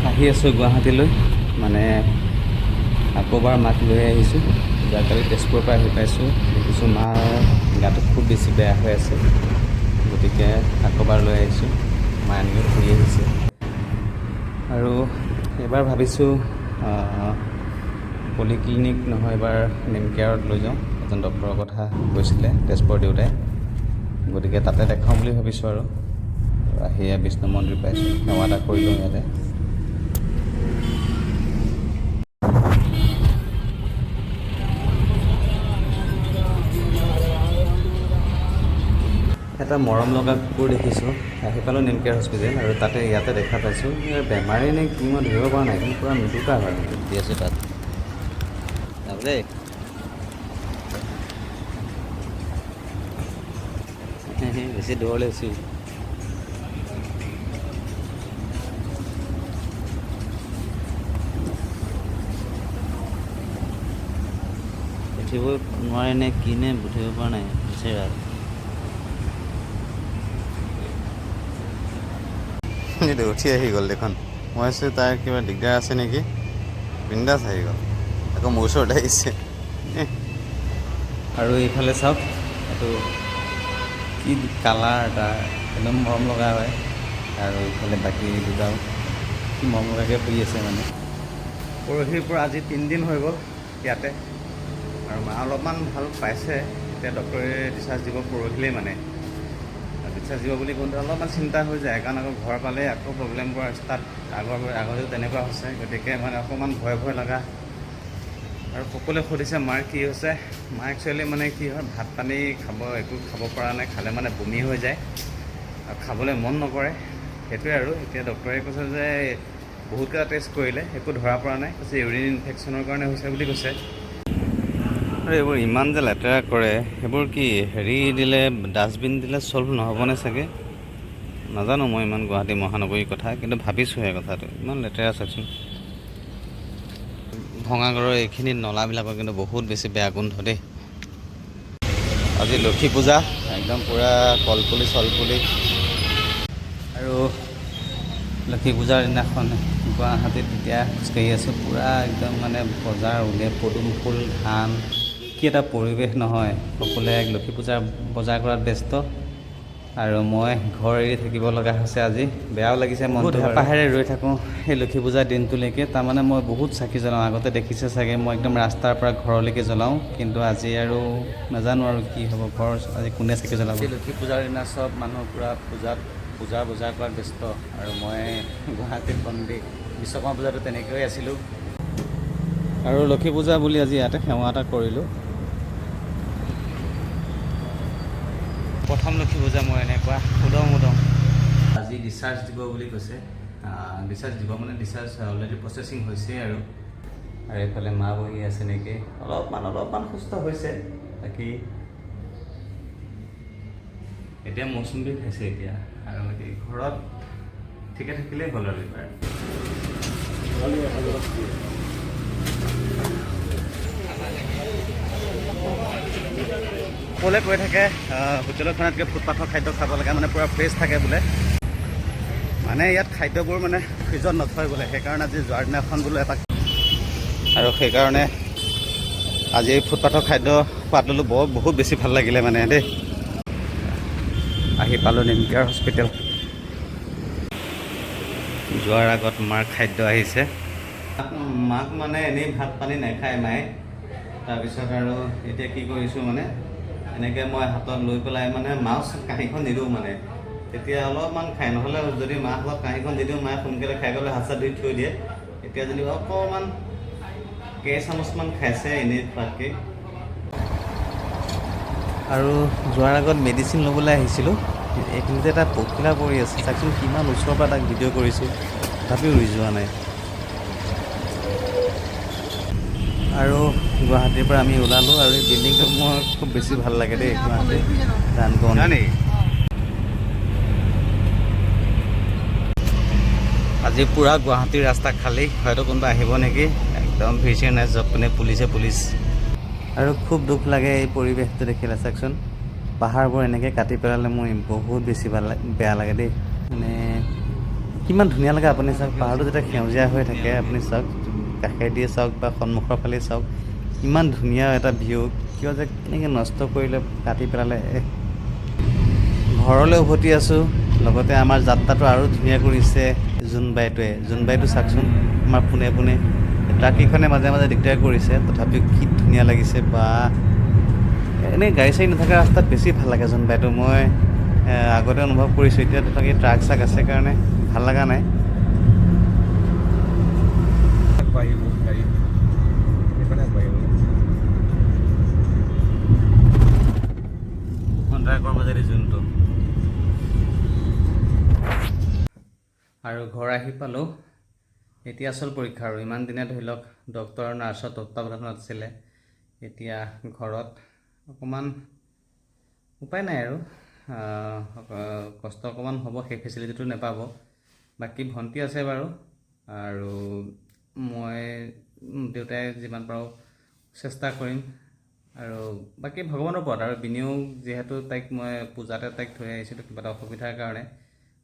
আহি আছোঁ গুৱাহাটীলৈ, মানে আকৌবাৰ মাক লৈ আহিছোঁ। যোৱাকালি তেজপুৰৰ পৰা আহি পাইছোঁ, দেখিছোঁ মাৰ গাটো খুব বেছি বেয়া হৈ আছে, গতিকে আকৌবাৰ লৈ আহিছোঁ। মা এনেকৈ ফুৰি আহিছে আৰু এইবাৰ ভাবিছোঁ পলিক্লিনিক নহয়, এইবাৰ নেমকেয়াৰত লৈ যাওঁ। এজন ডক্টৰৰ কথা কৈছিলে তেজপুৰৰ দেউতাই, গতিকে তাতে দেখাওঁ বুলি ভাবিছোঁ। আৰু আহি বিষ্ণু মন্দিৰ পাইছোঁ, সেৱা এটা কৰিলোঁ ইয়াতে। এটা মৰম লগা কুকুৰ দেখিছোঁ। আহি পালোঁ নেমকেয়াৰ হস্পিটেল আৰু তাতে ইয়াতে দেখা পাইছোঁ, ইয়াৰ বেমাৰেই নে কি মই ধৰিব পৰা নাই, কিন্তু পূৰা মেটুকা হয় মানে দি আছোঁ তাত দেই। বেছি দূৰলৈ বেছি উঠিব নোৱাৰে নে কি নে, উঠিব পৰা নাই বেচেৰা। এইটো উঠি আহি গ'ল দেখোন। মই ভাবিছোঁ তাৰ কিবা দিগদাৰ আছে নেকি, বিন্দাছ আহি গ'ল, আকৌ মোৰ ওচৰত আহিছে। আৰু এইফালে চাওক, এইটো কি কালাৰ তাৰ, একদম মৰম লগা হয়। আৰু এইফালে বাকী দুটাও কি মৰম লগাকৈ শুই আছে। মানে পৰহিৰ পৰা আজি 3 দিন হৈ গ'ল ইয়াতে আৰু মা অলপমান ভাল পাইছে। এতিয়া ডক্টৰে ডিচাৰ্জ দিব পৰহিলেই, মানে ডিচাৰ্জ দিব বুলি কওঁতে অলপমান চিন্তা হৈ যায়, কাৰণ আকৌ ঘৰ পালে আকৌ প্ৰব্লেম কৰা ষ্টাৰ্ট। আগতেও তেনেকুৱা হৈছে, গতিকে মানে অকণমান ভয় ভয় লগা। আৰু সকলোৱে সুধিছে মাৰ কি হৈছে। মা একচুৱেলি মানে কি হয়, ভাত পানী খাব একো খাব পৰা নাই, খালে মানে বমি হৈ যায় আৰু খাবলৈ মন নকৰে, সেইটোৱে। আৰু এতিয়া ডক্টৰে কৈছে যে বহুতকেইটা টেষ্ট কৰিলে, একো ধৰা পৰা নাই, কৈছে ইউৰিন ইনফেকশ্যনৰ কাৰণে হৈছে বুলি কৈছে। আৰু এইবোৰ ইমান যে লেতেৰা কৰে, সেইবোৰ কি হেৰি দিলে, ডাষ্টবিন দিলে ছল্ভ নহ'বনে চাগে, নাজানো মই ইমান গুৱাহাটী মহানগৰীৰ কথা, কিন্তু ভাবিছোঁহে কথাটো। ইমান লেতেৰা চাওকচোন। ভঙাগড়ৰ এইখিনি নলাবিলাকৰ কিন্তু বহুত বেছি বেয়া গোন্ধ দেই। আজি লক্ষী পূজা, একদম পূৰা কলপুলি চলপুলি। আৰু লক্ষী পূজাৰ দিনাখন গুৱাহাটীত এতিয়া খোজকাঢ়ি আছোঁ, পূৰা একদম মানে বজাৰ উলিয়াই পদুম ফুল, ধান, কি এটা পৰিৱেশ নহয়! সকলোৱে লক্ষী পূজাৰ বজাৰ কৰাত ব্যস্ত আৰু মই ঘৰ এৰি থাকিব লগা হৈছে আজি। বেয়াও লাগিছে মনটো। হেঁপাহেৰে ৰৈ থাকোঁ সেই লক্ষী পূজাৰ দিনটোলৈকে। তাৰমানে মই বহুত চাকি জ্বলাওঁ, আগতে দেখিছে চাগে, মই একদম ৰাস্তাৰ পৰা ঘৰলৈকে জ্বলাওঁ। কিন্তু আজি আৰু নাজানো আৰু কি হ'ব, ঘৰ আজি কোনে চাকি জ্বলাব। লক্ষী পূজাৰ দিনা চব মানুহ পূৰা পূজাত পূজা বজাৰ কৰাত ব্যস্ত আৰু মই গুৱাহাটীত বন্দী। বিশ্বকৰ্মা পূজাটো তেনেকৈয়ে আছিলোঁ। আৰু লক্ষী পূজা বুলি আজি ইয়াতে সেৱা এটা কৰিলোঁ। প্ৰথম লক্ষী পূজা মই এনেকুৱা উদং উদং। আজি ডিচাৰ্জ দিব বুলি কৈছে। ডিচাৰ্জ দিব মানে ডিচাৰ্জ অলৰেডি প্ৰচেছিং হৈছে। আৰু আৰু এইফালে মা বহি আছে নেকি, অলপমান অলপমান সুস্থ হৈছে। বাকী এতিয়া মৌচুমী খাইছে এতিয়া আৰু বাকী ঘৰত ঠিকে থাকিলেই হ'ল আৰু এইবাৰ। সকলোৱে কৈ থাকে হোটেলত খোৱাতকৈ ফুটপাথৰ খাদ্য খাব লাগে, মানে পূৰা ফ্ৰেছ থাকে বোলে। মানে ইয়াত খাদ্যবোৰ মানে ফ্ৰিজত নথয় বোলে। সেইকাৰণে আজি যোৱাৰ দিনাখন বোলো এপাক আৰু সেইকাৰণে আজি এই ফুটপাথৰ খাদ্য সোৱাদ ল'লোঁ। বৰ বহুত বেছি ভাল লাগিলে মানে দেই। আহি পালোঁ নেমকেয়াৰ হস্পিটেল। যোৱাৰ আগত মাৰ খাদ্য আহিছে। মাক মানে এনেই ভাত পানী নাখায় মায়ে। তাৰপিছত আৰু এতিয়া কি কৰিছোঁ, মানে এনেকৈ মই হাতত লৈ পেলাই মানে মাছ কাঁহীখন নিদিওঁ, মানে তেতিয়া অলপমান খায়। নহ'লে যদি মাৰ হাতত কাঁহীখন দি দিওঁ, মায়ে সোনকালে খাই গ'লে হাত চাত ধুই থৈ দিয়ে। এতিয়া যেনিবা অকণমান কেইচামুচমান খাইছে এনেই খোৱাতকৈ। আৰু যোৱাৰ আগত মেডিচিন ল'বলৈ আহিছিলোঁ। এইখিনিতে এটা পখিলা পৰি আছে, চাওকচোন, কিমান ওচৰৰ পৰা তাক ভিডিঅ' কৰিছোঁ, তথাপিও উৰি যোৱা নাই। আৰু গুৱাহাটীৰ পৰা আমি ওলালোঁ আৰু এই বিল্ডিংটো মোৰ খুব বেছি ভাল লাগে দেই, গুৱাহাটীৰ ডানকন। আজি পূৰা গুৱাহাটীৰ ৰাস্তা খালী, হয়তো কোনোবা আহিব নেকি, একদম ভিৰ চিৰ নাই, চব পিনে পুলিচে পুলিচ। আৰু খুব দুখ লাগে এই পৰিৱেশটো দেখিলে। চাওকচোন, পাহাৰবোৰ এনেকৈ কাটি পেলালে মোৰ বহুত বেছি ভাল বেয়া লাগে দেই মানে। কিমান ধুনীয়া লাগে আপুনি চাওক, পাহাৰটো যেতিয়া সেউজীয়া হৈ থাকে, আপুনি চাওক, কাষেদি চাওক বা সন্মুখৰ ফালে চাওক, ইমান ধুনীয়া এটা ভিউ। কিয় যে কেনেকৈ নষ্ট কৰিলে, কাটি পেলালে। এহ। ঘৰলৈ উভতি আছোঁ। লগতে আমাৰ যাত্ৰাটো আৰু ধুনীয়া কৰিছে জোনবাইটোৱে। জোনবাইটো চাওকচোন, আমাৰ পোনে পোনে। ট্ৰাককেইখনে মাজে মাজে দিগদাৰ কৰিছে, তথাপিও কি ধুনীয়া লাগিছে বা। এনেই গাড়ী চাড়ী নথকা ৰাস্তাত বেছি ভাল লাগে জোনবাইটো। মই আগতে অনুভৱ কৰিছোঁ। এতিয়া তথাপি ট্ৰাক চাক আছে কাৰণে ভাল লগা নাই। আগবাঢ়িব গাড়ী, সেইখনে আগবাঢ়িব। সন্ধ্যাৰ কৰ্মচাৰী যোনটো। আৰু ঘৰ আহি পালোঁ। এতিয়া আচল পৰীক্ষা আৰু। ইমান দিনে ধৰি লওক ডক্টৰ আৰু নাৰ্ছৰ তত্বাৱধানত আছিলে, এতিয়া ঘৰত অকণমান উপায় নাই আৰু কষ্ট অকণমান হ'ব, সেই ফেচিলিটিটো নাপাব। বাকী ভণ্টি আছে বাৰু আৰু মই, দেউতাই যিমান পাৰোঁ চেষ্টা কৰিম আৰু বাকী ভগৱানৰ ওপৰত। আৰু বিনিও যিহেতু তাইক মই পূজাতে তাইক থৈ আহিছিলোঁ কিবা এটা অসুবিধাৰ কাৰণে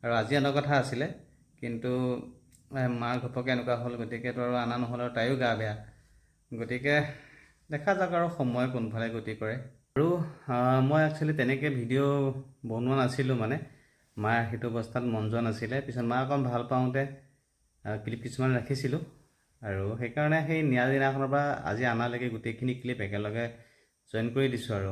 আৰু আজি অনা কথা আছিলে, কিন্তু মাৰ ঘপককৈ এনেকুৱা হ'ল, গতিকেতো আৰু অনা নহ'ল আৰু তাইও গা বেয়া। গতিকে দেখা যাওক আৰু সময় কোনফালে গতি কৰে। আৰু মই একচুৱেলি তেনেকৈ ভিডিঅ' বনোৱা নাছিলোঁ, মানে মাৰ সেইটো অৱস্থাত মন যোৱা নাছিলে। পিছত মা অকণ ভাল পাওঁতে ক্লিপ কিছুমান ৰাখিছিলোঁ আৰু সেইকাৰণে সেই নিয়া দিনাখনৰ পৰা আজি আনালৈকে গোটেইখিনি ক্লিপ একেলগে জইন কৰি দিছোঁ আৰু।